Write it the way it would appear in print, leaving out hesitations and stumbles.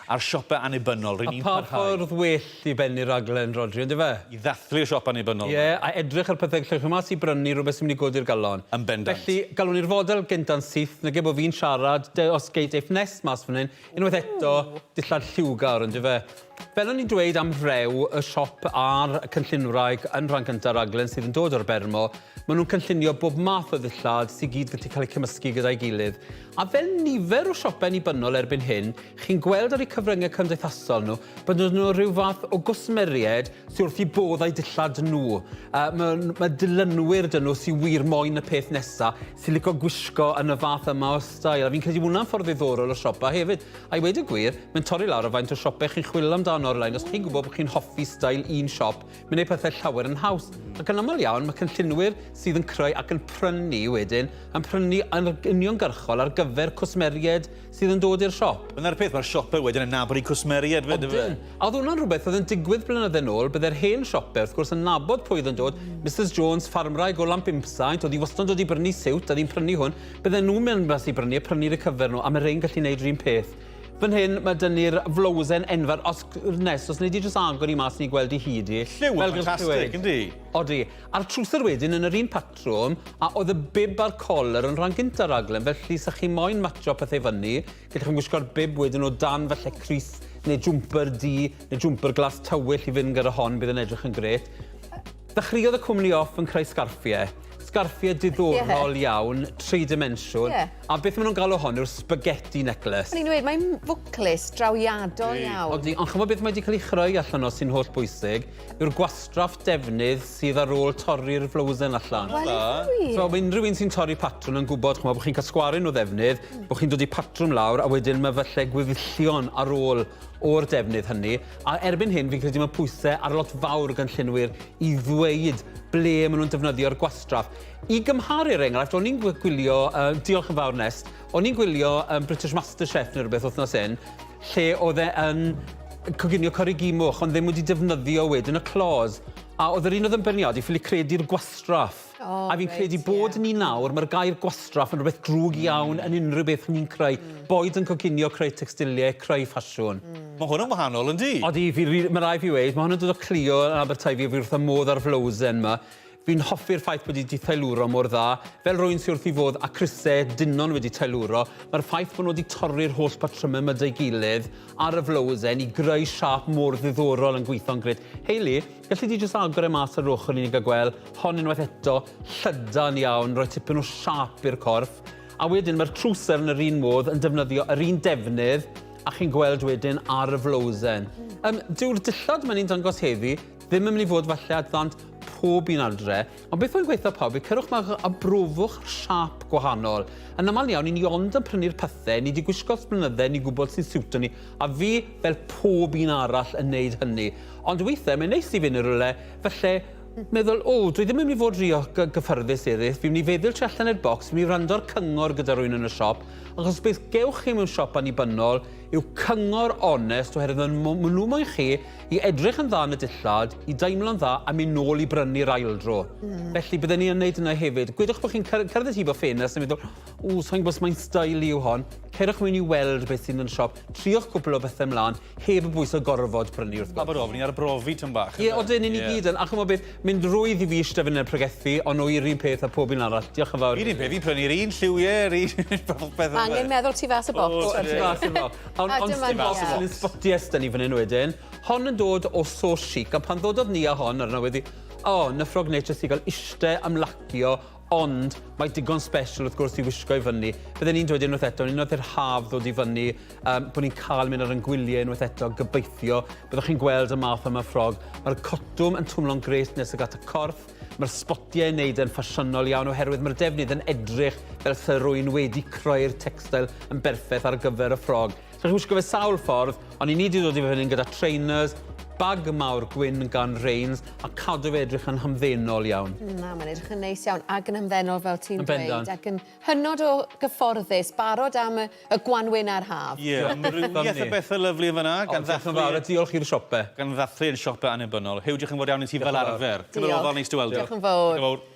A'r siope annibynnol, ry'n ni'n parhau. A pa parhau. ffordd well i bennu raglen, Rhodri, on'd yfe? I ddathlu'r siop annibynnol 'ma. Ie, a edrych ar pethe lle chi mas i brynu rhywbeth sy'n mynd i godi'r galon. Yn bendant. Felly, galwn ni'r fodel gynta'n syth, nage bo' fi'n siarad, de, os gei Dave Nest mas fan hyn, unwaith eto, dillad lliwgar, on'd yfe? Fel o'n i'n dweud am Rew, y siop a'r cynllunwraig yn rhan cynta'r raglen sydd yn dod o'r Bermo, maen nhw'n cynllunio bob math o ddillad sydd gyd gallu cael eu cymysgu gyda'i gilydd. A fel nifer o siopau annibynnol erbyn hyn, chi'n gweld ar eu cyfryngau cymdeithasol nhw bod nhw rhyw fath o gwsmeriaid sydd wrth eu bodd â'u dillad nhw. Uh, mae, mae dilynwyr dyn nhw sydd wir moyn y peth nesaf, sy'n licio gwisgo yn y fath yma o stael. A fi'n credu hwnna'n ffordd ddiddorol o siopa hefyd. A i weud y gwir, mae'n torri lawr o faint o siopau chi'n chwilio amdano ar-lein. Os chi'n gwybod bod chi'n hoffi steil un siop, mae'n gwneud pethau llawer yn haws. Ac yn aml iawn, mae cynllunwyr sydd yn creu ac yn prynu wedyn, yn prynu yn uniongyrchol ar gyfer cwsmeriaid sydd yn dod i'r siop. Dyna'r peth, mae'r siopau wedyn yn nabod eu cwsmeriaid 'fyd, yndyfe? Odyn. A oedd hwnna'n rhywbeth oedd yn digwydd blynydde nôl, bydde'r hen siopau wrth gwrs yn nabod pwy oedd yn dod, Misus Jones, ffarmwraig o Lanpumsaint, oedd hi wastad yn dod i brynu siwt, a oedd hi'n prynu hwn. Bydden nhw'n mynd mas i brynu a prynu'r cyfer nhw, a mae rhein gallu neud r'un peth. Fan hyn, mae dyn ni'r flowsen enfawr. Os, Nest, os wnei di jyst agor i mas i ni gweld i hyd i. Lliw yn ffantastig, yndi? Odi. A'r trwser wedyn yn yr un patrwm, a oedd y bib a'r coler yn rhan gynta'r raglen, felly sa chi moyn matcho pethau fyny, gallwch chi'n gwisgo'r bib wedyn o dan falle crys neu jwmper du neu jwmper glas tywyll i fynd gyda hon, bydd yn edrych yn grêt. Ddechreuodd y cwmni off yn creu sgarffiau. Sgarffiau diddorol yeah. iawn, tridimensiwn. Yeah. A beth maen nhw'n galw hon yw'r spaghetti necklace. O'n i'n dweud, mae'n fwclis drawiadol iawn. Odi, ond chymod beth mae wedi cael ei chreu allan o sy'n holl bwysig, yw'r gwastraff defnydd sydd ar ôl torri'r flowsen allan. Wel, wir? So, mae unrhyw un sy'n torri patrwm yn gwybod, chymod, bod chi'n cael sgwaryn o ddefnydd, bod chi'n dod i patrwm lawr, a wedyn mae falle gweddillion ar ôl o'r defnydd hynny, a erbyn hyn fi'n credu mae pwysau ar lot fawr o gynllunwyr i ddweud ble maen nhw'n defnyddio'r gwastraff. I gymharu er enghraifft, o'n i'n gwylio, uh, diolch yn fawr Nest, o'n i'n gwylio um, British MasterChef neu rhywbeth wythnos hyn, lle oedd e yn coginio cori gimwch, ond ddim wedi defnyddio wedyn y clos. A oedd yr un oedd yn beirniadu ffili credu'r gwastraff. Oh, a fi'n reit, credu bod yeah. ni nawr, mae'r gair gwastraff yn rhywbeth drwg iawn yn unrhyw beth ni'n creu. Boed yn coginio, creu textiliau, creu ffasiwn. Mae hwn yn wahanol, yndi? Odi, fi, mae rai fi weud, mae hwn yn dod o Clio yn Aberteifi, fi wrth y modd ar flowsen yma. Fi'n hoffi'r ffaith bod wedi teilwro mor dda. Fel rwy'n sydd wrth i fodd a crysau dynon wedi teilwro, mae'r ffaith bod nhw wedi torri'r holl patrymau yma 'da'i gilydd ar y flowsen i greu siâp mor ddiddorol yn gweithio'n grêt. Hayley, Galli di jyst agor e mas ar yr ochr i ni gael gweld. Hon unwaith eto, llydan iawn, rhoi tipyn o siâp i'r corff. A wedyn mae'r trwser yn yr un modd yn defnyddio yr un defnydd a chi'n gweld wedyn ar y flowsen. Um, dyw'r dillad mae'n ni'n dangos heddi ddim yn mynd i fod falle at ddant pob un adre, ond beth mae'n gweithio pawb yw cerwch ma a brofwch siâp gwahanol. Yn aml iawn, i ni ond yn prynu'r pethau, ni wedi gwisgo ers blynydde, ni'n gwybod sy'n siwto ni, a fi, fel pob un arall, yn neud hynny. Ond weithiau, mae'n neis i fynd i rywle, falle meddwl, o, dwi ddim yn mynd i fod rhy gyffyrddus iddi, fi'n mynd i feddwl tu allan i'r bocs, fi'n mynd i wrando'r cyngor gyda rhywun yn y siop, achos beth gewch chi mewn siop annibynnol yw cyngor onest, oherwydd maen nhw moyn chi i edrych yn dda yn y dillad, i deimlo'n dda a mynd nôl i brynu'r ail dro. Mm. Felly bydden ni yn neud yna hefyd. Gwedwch bod chi'n cerdded heibio ffenest a meddwl, o, sa'n gwybod os mae'n style i yw hon. Cerwch mewn i weld beth sydd yn y siop, triwch cwpl o bethau ymlaen, heb y bwys o gorfod prynu wrth gwrs. A bod ofn i arbrofi tyn bach. Ie, odyn, ni gyd yn. A ch'mo' beth, mynd rwydd i fi ishte fan 'yn a pregethu, ond o i'r un peth a pob un arall. Diolch yn fawr. Yr un peth, fi'n prynu'r un lliwie, yr un popeth. Ma' angen meddwl tu fas y bocs. O, tu fas y bocs. Ond ond tu fas y bocs. Sboties 'da ni fan 'yn wedyn. Hon yn dod o So Chic, a pan ddododd Nia hon arno wedi, o, 'na ffrog neis jyst i gael ishte, ymlacio, Ond mae digon special wrth gwrs i wisgo i fyny. Bydden ni'n dweud unwaith eto, unwaith i'r haf ddod i fyny, um, bod ni'n cael mynd ar ein gwyliau unwaith eto, gobeithio, byddwch chi'n gweld y math yma ffrog. Mae'r cotwm yn twmlo'n gres nes y at y corff, mae'r sbotiau yn neud e'n ffasiynol iawn oherwydd mae'r defnydd yn edrych fel se rwy'n wedi creu'r textile yn berffaith ar gyfer y ffrog. So chi'n wisgo fe sawl ffordd, ond i ni wedi dod i fan hyn gyda trainers, bag mawr gwyn gan Rains, a cadw fe edrych yn hamddenol iawn. Na, mae'n edrych yn neis iawn, ac yn hamddenol fel ti'n Yn bendant. dweud, ac yn hynod o gyfforddus, barod am y, y gwanwyn a'r haf. Ie, amrywiaeth o bethau lyfli yn fan'na, gan O, diolch yn fawr, a diolch i'r siope. Gan ddathlu yn siope annibynnol. Huw, diolch yn fawr iawn i ti fel arfer. Cymryd Diolch. ofal, neis dy weld di. Diolch yn fawr. Diolch yn fawr.